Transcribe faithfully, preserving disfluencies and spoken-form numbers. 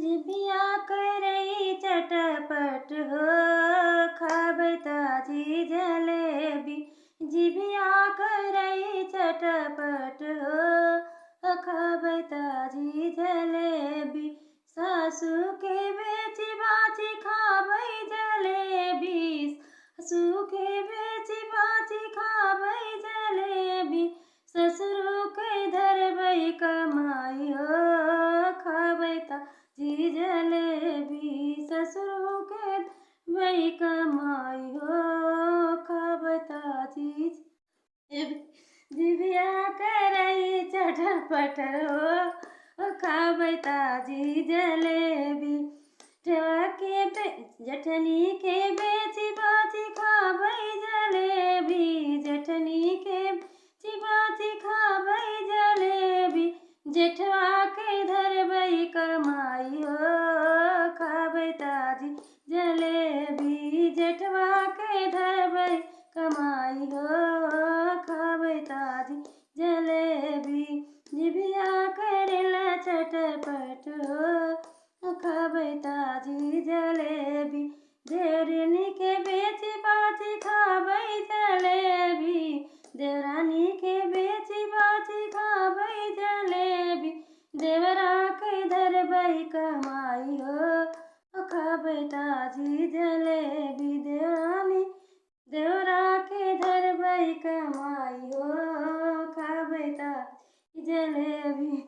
जिभिया करई चटपट हो, खाबै ताजी जलेबी। जिभिया करई चटपट हो, खाबै ताजी जलेबी। सासू के बेची बाची खाबै जलेबी। सासू के बेची बाची खाबै जलेबी। ससुरो के धरबै कमाई हो, खाबै ताजी जलेबी। ससुरो के धरबै कमाई हो, खाबै ताजी जलेबी। जिभिया करई चटर पटर हो, खाबै ताजी जलेबी। जेठवा के बे-, जेठनी के बेची बाची खाबै जलेबी। जेठनी के बेची बाची खाबै जलेबी। जेठवा के धरबै कमाई हो, खाबै ताजी जलेबी। जेठवा के धरबै कमाई हो, खाबै ताजी जलेबी। जिभिया करेला चटपट हो, खाबै ताजी जलेबी। देवरनी के बेची बाची खाबै जलेबी। देवरानी के बेची बाची खाबै जलेबी। देवरा के धरबै कमाई हो, खाबै ताजी जलेबी। देवरानी, देवरा के धरबै कमाई हो, खाबै ताजी जलेबी।